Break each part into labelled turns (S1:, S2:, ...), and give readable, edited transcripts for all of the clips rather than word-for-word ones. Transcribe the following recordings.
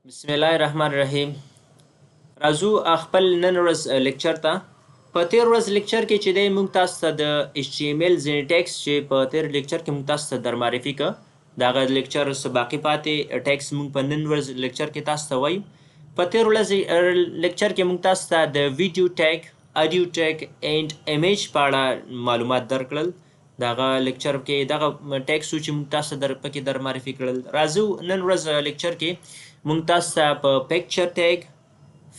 S1: بسم الله الرحمن الرحیم. راځو خپل نن ورځ لیکچر ته. په تیر ورځ لیکچر کې چې دی، موږ تاسو ته د HTML ځینې tags چې په تیر لیکچر کې موږ تاسو ته در معرفي که، د هغه لیکچر څه باقي پاتې tags موږ په نن ورځ لیکچر کې تاسو ته وایو. په تیر ورځ لیکچر کې موږ تاسو ته د video tag، audio tag and image په اړه معلومات درکړل. دغه لیکچر کې دغه tags چې موږ تاسو در پکې در معرفي کړل. راځو نن ورځ لیکچر کې موږ تاسو ته په picture tag،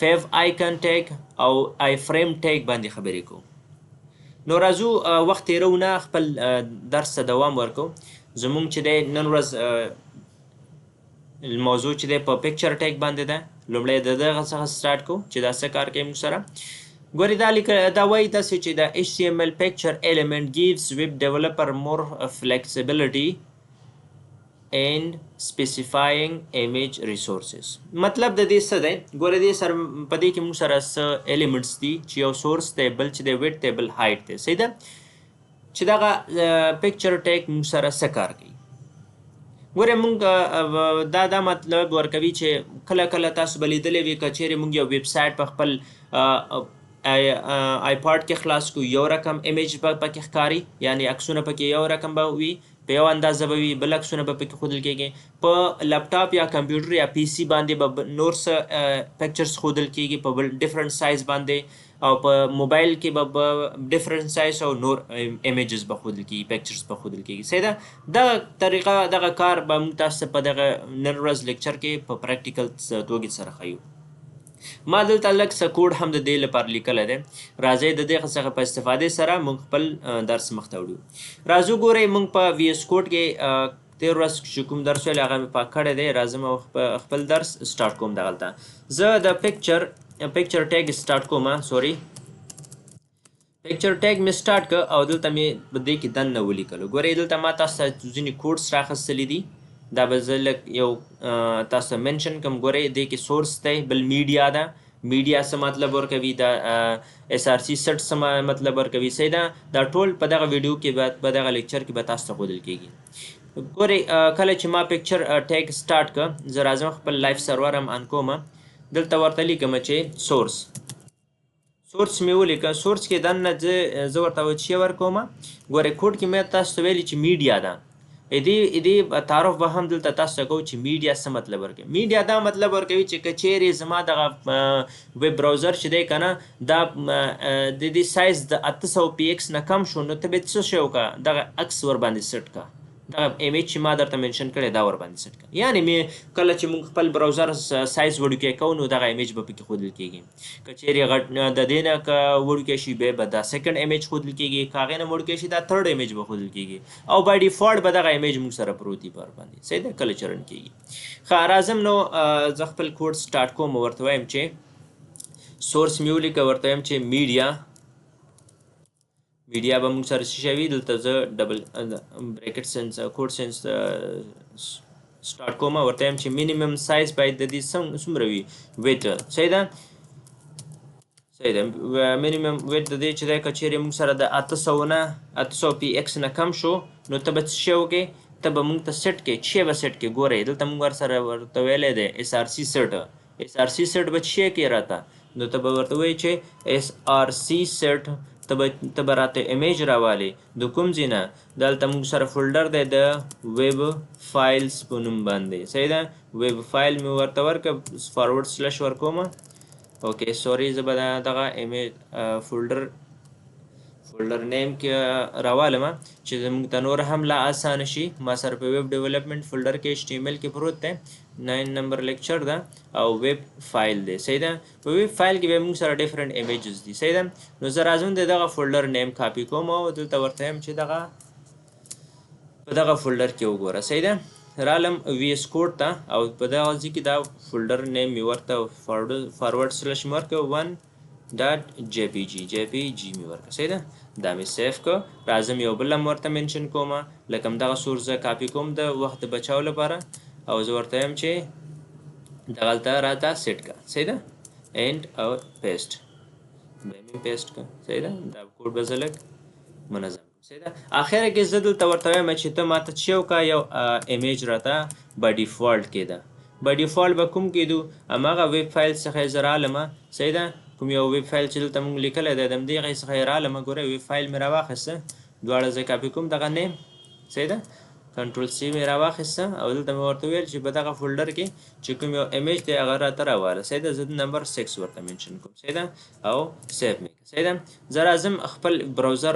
S1: favicon tag او iframe tag باندې خبرې کوو. نو راځو، وخت تیرو نه، خپل درس ته دوام ورکو. زمونږ چې دی نن ورځ موضوع چې دی په picture tag باندې ده. لومړی د دغه څخه start کو چې دا څه کار کوي موږ سره. ګوري، دا لیک، دا وایي داسې چې د HTML picture element gives web developer more flexibility in specifying image resources. مطلب د دې څه دی؟ ګوره، دې سره په دې کې موږ سره څه elements دي چې یو source دی، بل چې دی width دی، بل height دی. صحیح ده؟ چې دغه picture tag موږ سره څه کار کوي؟ ګوره، موږ دا مطلب ورکوي چې کله کله تاسو به لیدلی وي، که چیرې موږ یو ویب سایټ په خپل iPad کې خلاص کو، یو رقم image به پکې ښکاري، یعنی عکسونه پکې یو رقم به وي، په یو اندازه به وي، بل عکسونه به پکې ښودل کېږي. په لپټاپ یا کمپیوټر یا PC باندې به نور څه pictures ښودل کېږي په بل different size باندې، او په موبایل کې به different size او نور images به ښودل کېږي، pictures به ښودل کېږي. صحیح ده؟ دغه طریقه، دغه کار به موږ تاسو په دغه نن ورځ لیکچر کې په practical توګه سره ښیو. ما دلته لږ څه کوډ هم د دې لپاره لیکلی دی. راځئ، د دې څخه په استفادې سره موږ خپل درس مخته وړو. راځو، ګورئ، موږ په VS Code کې تیر ورځ چې کوم درس ویل، هغه مې پاک کړی دی. راځم او خپل درس start کوم. دغلته زه د picture tag start کوم. Sorry، picture tag مې start که او دلته مې په دې کې دننه ولیکلو. ګورئ، دلته ما تاسو ته ځینې codes راخستلي دي. دا به زه لږ یو تاسو ته mention کوم. ګورئ، دې کې source دی، بل میډیا ده. میډیا څه مطلب ورکوي؟ دا src set څه مطلب ورکوي؟ صحیح ده؟ دا ټول په دغه ویډیو کې به، په دغه لیکچر کې به تاسو ته ښودل کیږي. ګورئ، کله چې ما picture tag start که، زه راځم، خپل live server هم on کوم. دلته ورته لیکم چې source. Source مې ولیکه. Source کې دننه زه ورته چې ورکوم، ګورئ، کوډ کې مې تاسو ته ویلي چې میډیا ده. دې تعارف به هم دلته تاسو ته کوو چې میډیا څه مطلب ورکوي. میډیا دا مطلب ورکوي چې که چیرې زما دغه web browser چې دی که نه، دا د دې سایز د 800 px نه کم شو، نو ته به څه شی وکړه؟ دغه عکس ورباندې set کړه، دغه image چې ما درته mention کړی، دا ورباندې set کړه. یعنی می کله چې موږ خپل browser size وړوکی کوو، نو دغه image به پکې ښودل کیږي. که چیرې غټ د دې نه که وړوکی شي، بیا به دا second image ښودل کیږي. که هغې نه وړوکی شي، دا third image به ښودل کیږي، او by default به دغه image موږ سره پروت وي پر باندې. صحیح ده؟ کله چې run کیږي. ښه، راځم نو زه خپل code start کوم. ورته وایم چې source مې ولیکه. ورته وایم چې media. Media به موږ سره څه شی وي؟ دلته زه double bracket سنس quote سنس start کوم. ورته وایم چې minimum size باید د دې څومره وي؟ Width. صحیح ده؟ صحیح ده. Minimum width د دې چې دی، که چیرې موږ سره د 800 نه، 800 px نه کم شو، نو ته به څه شی وکړې؟ ته به موږ ته set کې چې به set کې. ګورئ، دلته موږ ورسره ورته ویلی دی src set. src set به څه شی کې راته؟ نو ته به ورته وایې چې src set، ته به راته image راوالې. د کوم ځای نه؟ دلته موږ سره folder دی د web files په نوم باندې. صحیح ده؟ Web file مې ورته ورکه، forward slash ورکوم. Okay، sorry، زه به دغه image folder name کې راوالم چې زموږ ته نور هم لا اسانه شي. ما سره په web development folder کې HTML کې پروت دی، 9 number lecture ده او web file دی. صحیح ده؟ په web file کې به موږ سره different images دي. صحیح ده؟ نو زه راځم، د دغه folder name copy کوم او دلته ورته وایم چې دغه په دغه folder کې وګوره. صحیح ده؟ رالم VS Code ته او په دغه ځای کې دا folder name مې ورته forward slash مې ورکړ، 1.jpg، jpg مې ورکړ. صحیح ده؟ دا مې save که. راځم، یو بل هم ورته mention کوم. لکه دغه source زه کاپي کوم د وخت د بچاو لپاره او زه ورته وایم چې دغلته راته set که. صحیح ده؟ And او paste به مې paste که. صحیح ده؟ دا کوډ به زه لږ منظم. صحیح ده؟ اخره کې زه دلته ورته وایم چې ته ماته چې وکړه، یو image راته by default کې ده. بای ډیفالت به کوم کېدو، هماغه ویب فایل څخه یې زه رالم، صحیح ده. کوم یو ویب فایل چې دلته موږ لیکلی دی، د همدې هغې څخه یې رالم. ګورئ ویب فایل مې راواخیسته، دواړه زه کاپي کوم، دغه name، صحیح ده، control C مې راواخیسته او دلته مې ورته وویل چې په دغه folder کې چې کوم یو image دی هغه راته راواله، صحیح ده. زه نمبر 6 ورته mention کوم، صحیح ده، او save مې کړه، صحیح ده. زه راځم خپل browser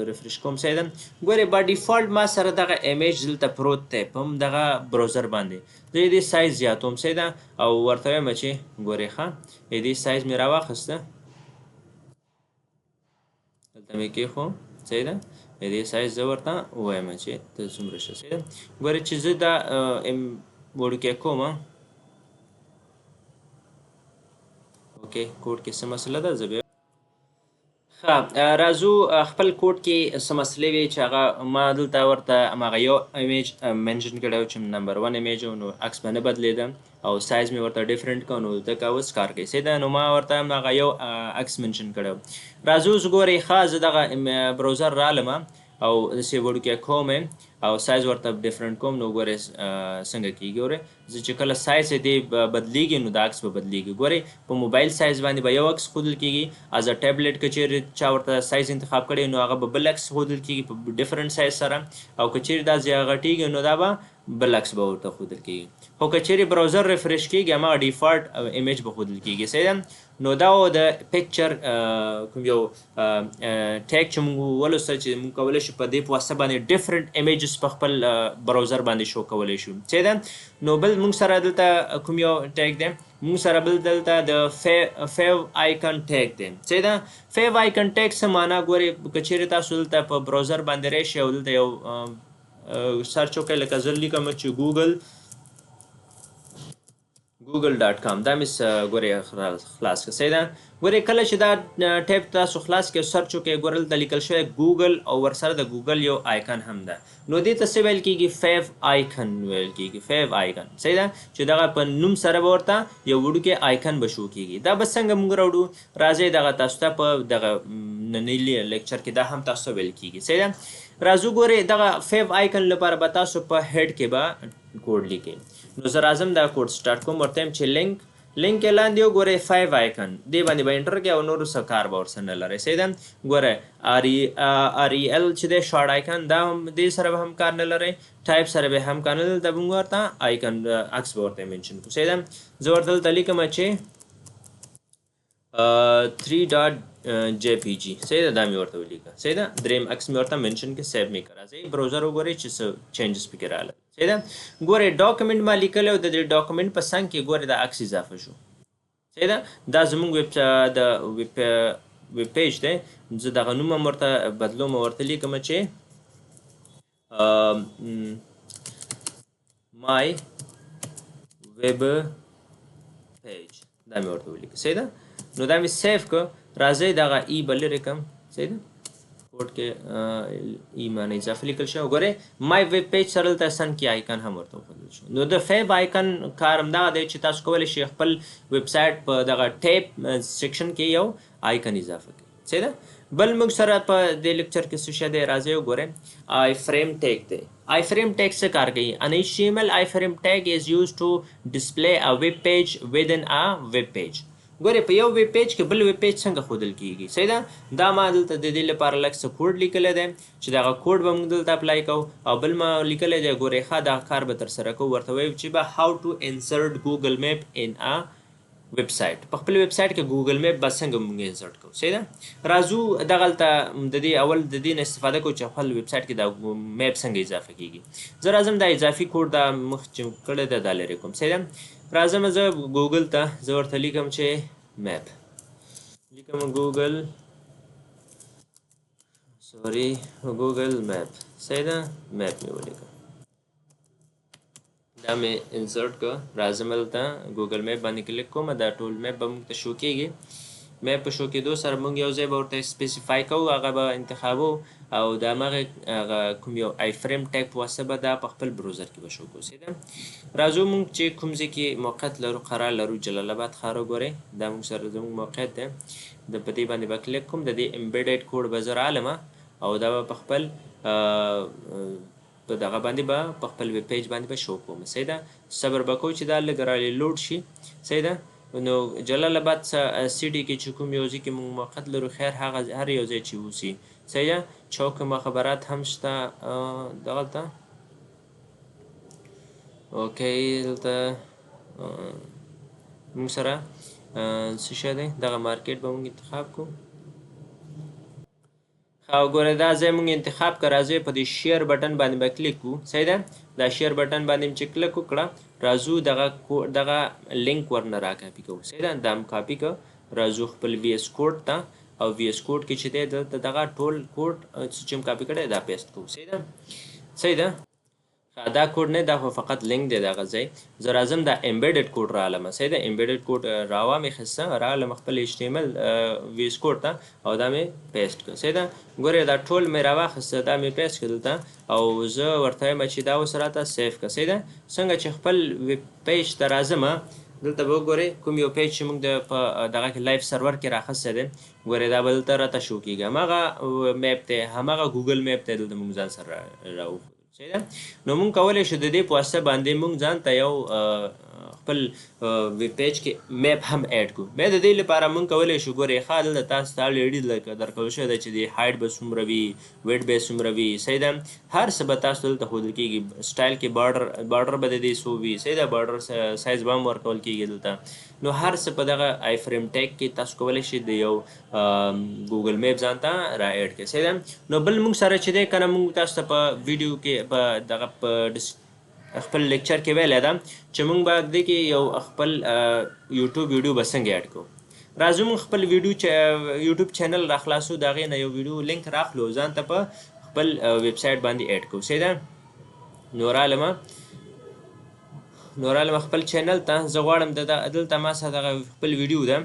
S1: refresh کوم، صحیح ده. ګورئ by default ما سره دغه image دلته پروت دی په دغه browser باندې، زه یې دې سایز زیاتوم، صحیح ده، او ورته وایم چې ګورئ ښه یې دې سایز مې راواخیسته، دلته مې کېښو، صحیح ده. دې سایز زه ورته ووایم چې ته څومره شه، صحیح ده. ګورئ چې زه دا وړوکی کوم، okay code کې څه مسله ده، زه بیا ښه راځو خپل کوډ کې څه مسلې وې چې هغه ما دلته ورته هماغه یو image mention کړی و چې نمبر 1 image و، نو عکس به نه بدلېده او سایز مې ورته different کړ، نو ځکه اوس کار کوي، صحیح ده. نو ما ورته هماغه یو عکس mention کړی و. راځو اوس ګورئ ښه زه دغه browser رالم او داسې وړوکی کوم او سایز ورته different کوم، نو ګورئ څنګه کېږي. ګورئ زه چې کله سایز یې دی بدلېږي نو دا عکس به بدلېږي. ګورئ په موبایل سایز باندې به یو عکس ښودل کېږي، as a tablet که چېرې چا ورته سایز انتخاب کړی نو هغه به بل عکس ښودل کېږي په different size سره، او که چېرې دا غټېږي نو دا به بل عکس به ورته ښودل کېږي. خو که چېرې browser refresh کېږي هماغه default image به ښودل کېږي، صحیح ده. نو دا و د picture کوم یو tag چې موږ ولوسته چې موږ کولی شو په دې په واسطه باندې different images په خپل browser باندې شو کولی شو، صحیح ده. نو بل موږ سره دلته کوم یو tag دی، موږ سره بل دلته د favicon tag دی، صحیح ده. favicon tag څه معنا؟ ګورئ که چېرې تاسو دلته په browser باندې راشئ او دلته یو search وکړئ، لکه زه لیکم چې google.com، دا مې ګورئ خلاص کړه، صحیح ده. ګورئ کله چې دا tab تاسو خلاص کړئ search وکړئ، ګورئ دلته لیکل شوی ګوګل او ورسره د ګوګل یو icon هم ده، نو دې ته څه ویل کېږي؟ favicon ویل کېږي، favicon، صحیح ده، چې دغه په نوم سره به ورته یو وړوکی icon به شو کېږي. دا به څنګه موږ راوړو؟ راځئ دغه تاسو ته په دغه ننني lecture کې دا هم تاسو ته ویل کېږي، صحیح ده. راځو ګورئ دغه favicon لپاره به تاسو په head کې به کوډ لیکئ. نو زه راځم دا code start کوم، ورته وایم چې لینک یې لاندې وګورئ favicon، دې باندې به enter کړئ او نور څه کار به ورسره نه لرئ، صحیح ده. ګورئ rel چې دی short icon، دا هم دې سره به هم کار نه لرئ، ټایپ سره به هم کار نه لرئ، دا به موږ ورته icon عکس به ورته mention کړو، صحیح ده. زه ورته دلته لیکم چې 3.jpg، صحیح ده، دا مې ورته ولیکه، صحیح ده. دریم عکس مې ورته mention کړ، save مې کړ. راځئ browser وګورئ چې څه changes پکې راغلل، صحیح ده. ګورئ document ما لیکلی او د دې document په څنګ کې ګورئ دا عکس اضافه شو، صحیح ده. دا زموږ ویب د web page دی، زه دغه نوم هم ورته بدلوم، ورته لیکم چې my web page، دا مې ورته ولیکه، صحیح ده. نو دا مې save کړ. راځئ دغه ای به لرې کړم، صحیح ده، کوډ کې ای معنی اضافه لیکل شوی. ګورئ my web page سره دلته څنګ کې icon هم ورته وښودل شو. نو د favicon کار هم دغه دی چې تاسو کولی شئ خپل ویب سایټ په دغه tab section کې یو icon اضافه کړئ، صحیح ده. بل موږ سره په دې lecture کې څه شی دی؟ راځئ وګورئ. iframe tag دی. iframe tag څه کار کوي؟ An HTML iframe tag is used to display a web page within a web page. ګورئ په یو web page کې بل web page څنګه ښودل کېږي، صحیح ده. دا ما دلته د دې لپاره لږ څه کوډ لیکلی دی چې دغه کوډ به موږ دلته apply کوو، او بل ما لیکلی دی ګورئ ښه دا کار به ترسره کوو، ورته وایو چې به how to insert Google Map in a website. په خپل ویب سایټ کې Google Map به څنګه موږ insert کوو، صحیح ده. راځو دغلته د دې اول د دې نه استفاده کوو چې خپل ویب سایټ کې دا map څنګه اضافه کېږي. زه راځم دا اضافي کوډ دا مخ چې کړی دی دا لرې کوم، صحیح ده. راځم زه ګوګل ته، زه ورته لیکم چې map لیکم، Google sorry Google Map، صحیح ده، map مې ولیکم، دا مې insert کړ. راځم دلته Google Map باندې کلیک کوم، دا ټول map به موږ ته شو کېږي. map په شو کېدو سره موږ یو ځای به ورته specify کوو، هغه به انتخابو او د هماغې هغه کوم یو iframe tag په واسطه به دا په خپل browser کې به شو کوو، صحیح ده. راځو موږ چې کوم ځای کې موقعیت لرو، قرار لرو، جلال آباد ښار وګورئ، دا موږ سره زموږ موقعیت دی. د په دې باندې به کلیک کوم، د دې embedded code به زه رالم او دا به په خپل په دغه باندې به په خپل ویب پیج باندې به شو کوم. صحیح ده، صبر به کوو چې دا لږ را لوډ شي. صحیح ده، نو جلال اباد city کې چې کوم یو ځای کې موږ موقعیت لرو، خیر هغه هر یو ځای چې اوسي. صحیح ده، چوک مخابرات هم شته دغلته. okay، دلته موږ سره څه شی دی، دغه market به موږ انتخاب کوو. او ګوره دا ځای موږ انتخاب کړه، راځئ په دې share button باندې به کلیک کوو. صحیح ده، دا share button باندې چې کلیک وکړه، راځو دغه لینک ورنه را کاپي کوو. صحیح ده، دا هم کاپي کړه، راځو خپل VS Code ته، او VS Code کې چې دی دلته دغه ټول کوډ چې هم کاپي کړی دا paste کوو. صحیح ده، صحیح ده، دا کوډ نه، دا خو فقط لینک دی دغه ځای. زه راځم دا embedded code رالم. صحیح ده، embedded code راوامې خسته رالم خپل HTML VS Code ته، او دا مې paste کړ. صحیح ده، ګورې دا ټول مې راواخیسته، دا مې paste کړ دلته، او زه ورته وایم چې دا اوس راته save کړه. صحیح ده، څنګه چې خپل ویب پیج ته راځم، دلته به وګورئ کوم یو پیج چې موږ د په دغه کې live server کې راخستی دی، ګورې دا به دلته راته شو کېږي، هماغه map دی، هماغه Google Map دی، دلته موږ ځان سره راوښودو. صحیح ده، نو موږ کولی شو د دې په واسطه باندې موږ ځان ته یو خپل ویب پیج کې map هم add کړو. بیا د دې لپاره موږ کولی شو، ګورې ښه دلته تاسو ته already درکول شوی دی چې د height به څومره وي، width به څومره وي. صحیح ده، هر څه به تاسو دلته ښودل کېږي، سټایل کې border به د دې څو وي. صحیح ده، border size به هم ورکول کېږي دلته. نو هر څه په دغه iframe tag کې تاسو کولی شئ د یو Google Map ځان ته را add کړئ. صحیح ده، نو بل موږ سره چې دی که نه، موږ تاسو ته په ویډیو کې په دغه په خپل lecture کې ویلی ده چې موږ به دې کې یو خپل YouTube ویډیو به څنګه add کړو. راځو موږ خپل ویډیو YouTube channel را خلاصو، د هغې نه یو ویډیو لینک راخلو، ځان ته په خپل ویب سایټ باندې add کړو. صحیح ده، نو رالمه خپل channel ته، زه غواړم دلته ما سره دغه خپل ویډیو ده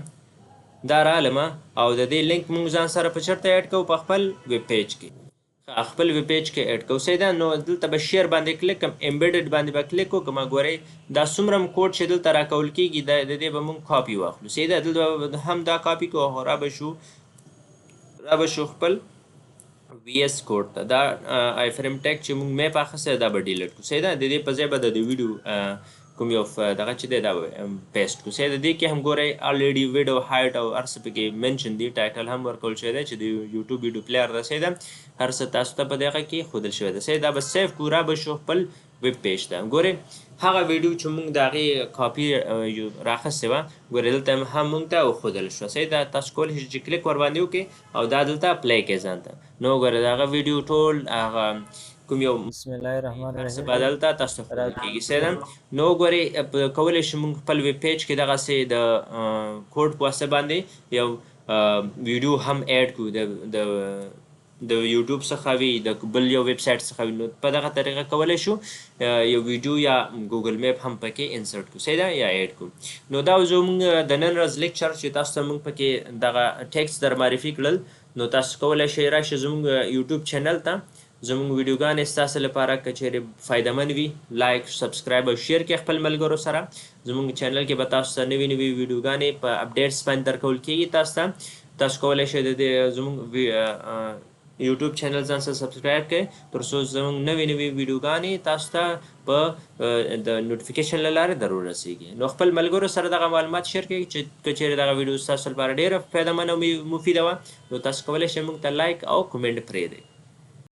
S1: دا رالمه، او د دې لینک موږ ځان سره په چېرته add کوو، په خپل ویب پیج کې، خپل ویب پیج کې add کوو. صحیح ده، نو دلته به share باندې کلیک کوم، embedded باندې به کلیک وکړم. ګورئ دا څومره هم کوډ چې دلته راکول کېږي، د دې به موږ کاپي واخلو. صحیح ده، دلته به هم دا کاپي کوو، خو را به شو خپل VS Code ته. دا iframe tag چې موږ map اخیستی دا به delete کړو. صحیح ده، د دې په ځای به د دې ویډیو کوم یو دغه چې دی دا به paste کړو. صحیح ده، دې کې هم ګورئ already width height او هر څه پکې mention دي، title هم ورکول شوی دی چې د YouTube video player ده. صحیح ده، هر څه تاسو ته په دغه کې ښودل شوی دی. صحیح ده، دا به save کړو، را به شو خپل ویب پیج ته. ګورئ هغه ویډیو چې موږ د هغې کاپي راخیستې وه، ګورئ دلته هم موږ ته وښودل شوه. صحیح ده، تاسو کولی شئ چې کلیک ورباندې وکړئ او دا دلته play کړئ ځان ته. نو ګورئ دغه ویډیو ټول هغه کوم یو
S2: بسم الله الرحمن
S1: هر څه
S2: الرحیم.
S1: به دلته تاسو ته ښودل کېږي. صحیح ده، نو ګورئ کولی شو موږ خپل ویب پیج کې دغسې د کوډ په واسطه باندې یو ویډیو هم add کړو، د یوټیوب څخه وي، د بل یو ویب سایټ څخه وي. نو په دغه طریقه کولی شو یو ویډیو یا Google Map هم پکې insert کړو. صحیح ده، یا add کړو. نو دا زموږ د نن ورځ lecture چې تاسو ته موږ پکې دغه tags در معرفي کړل. نو تاسو کولی شئ راشئ زموږ YouTube channel ته، زموږ ویډیوګانې ستاسو لپاره که چېرې فایدهمند وي like، subscribe او share کړئ خپل ملګرو سره. زموږ channel کې به تاسو ته نوې نوې ویډیوګانې په updates باندې درکول کېږي. تاسو کولی شئ د دې زموږ YouTube channel ځان سره subscribe کړئ تر څو زموږ نوې نوې ویډیوګانې تاسو ته په د notification له لارې در ورسېږي. نو خپل ملګرو سره دغه معلومات share کړئ چې که چېرې دغه ویډیو ستاسو لپاره ډېره فایدهمنه او مفیده وه، نو تاسو کولی شئ موږ ته like او comment پرېږدئ.